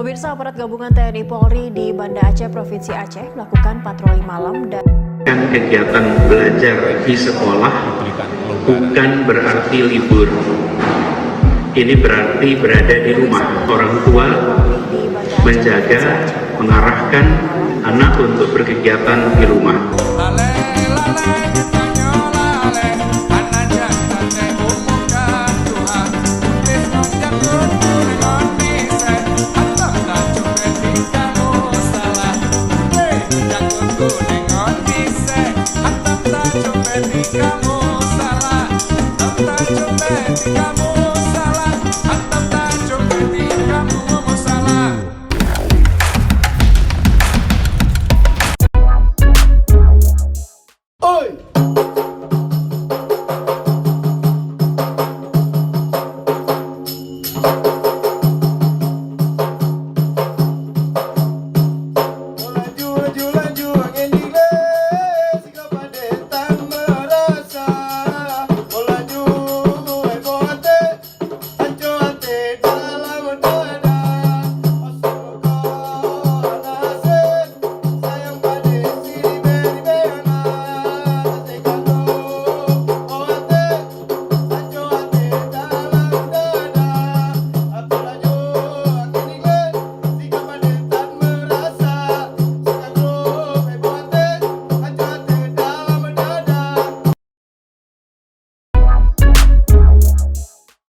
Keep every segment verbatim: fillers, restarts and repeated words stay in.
Pemirsa, aparat gabungan T N I Polri di Banda Aceh, Provinsi Aceh, melakukan patroli malam dan kegiatan belajar di sekolah bukan berarti libur. Ini berarti berada di rumah. Orang tua menjaga, mengarahkan anak untuk berkegiatan di rumah. Oi!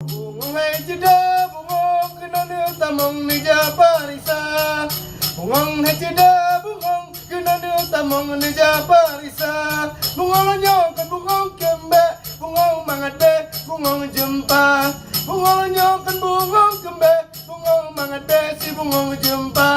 Bungong hai ceuda, bungong keunoe tamong neujak parisa. Bungong hai ceuda, bungong keunoe tamong neujak parisa. Bungong nyoe kan bungong keumbek, bungong mangat bèk, bungong jeumpa. Bungong nyoe kan bungong keumbek, bungong mangat bèk, si bungong jeumpa.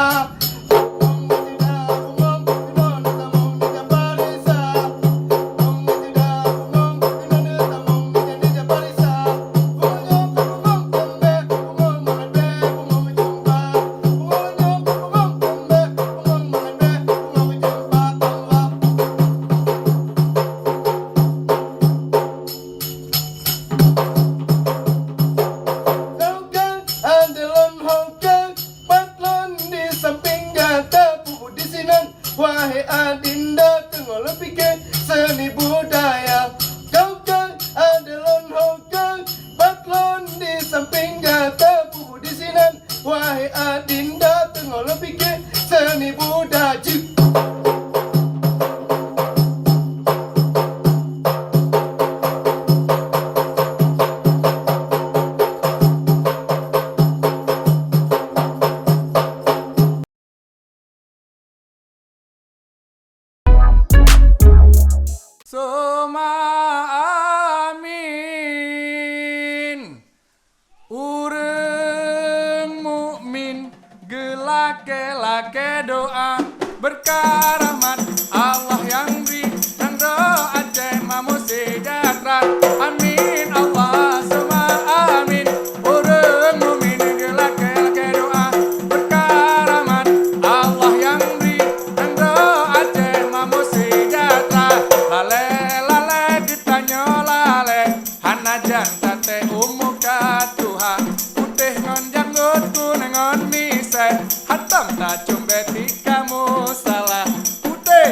Hongkong, adoe lôn hongkong, pat lôn di sampéng gata, peubuet disinan, wahé adinda, teungoh lôn piké seuni budaya. Hongkong, adoe lôn hongkong, pat lôn di sampéng gata, peubuet disinan, wahé adinda, teungoh lôn piké seuni budaya. Seuma amin. Ureuëng mukmin geulakée-lakée doa, beureukat rahmat Allah nyang bri, nanggroe Aceh mampu seujahteura. Amin Allah seuma amin. Ureuëng mukmin geulakée-lakée doa, beureukat rahmat Allah nyang bri, nanggroe Aceh mampu seujahteura. Lalée-lalée geutanyoe lalée, hana jan taté umu ka tuha, putéh ngon janggot, kunéng ngon misée, hantom tacumbét di kamoe salah. Putéh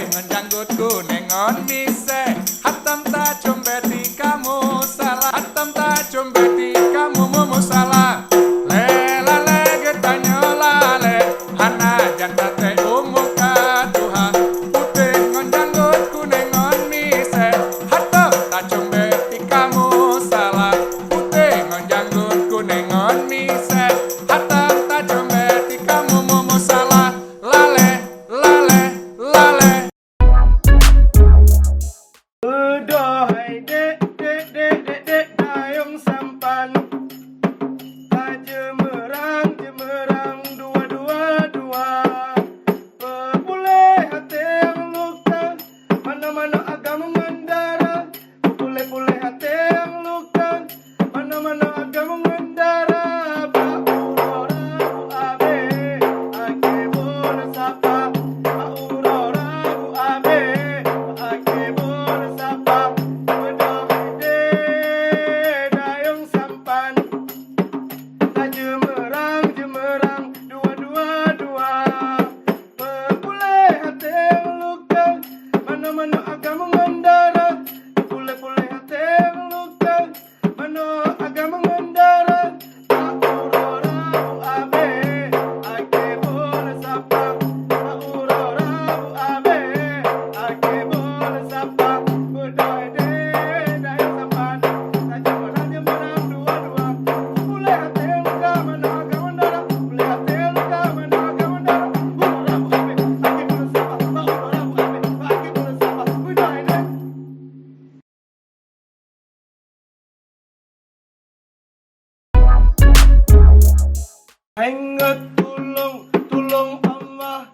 Ingat tulông, tulông Allah.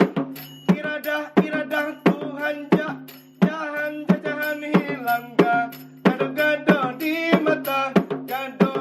Iradah, iradah Tuhan jak. Jahan, jajahan hilang ga. Gado-gado di mata. Gado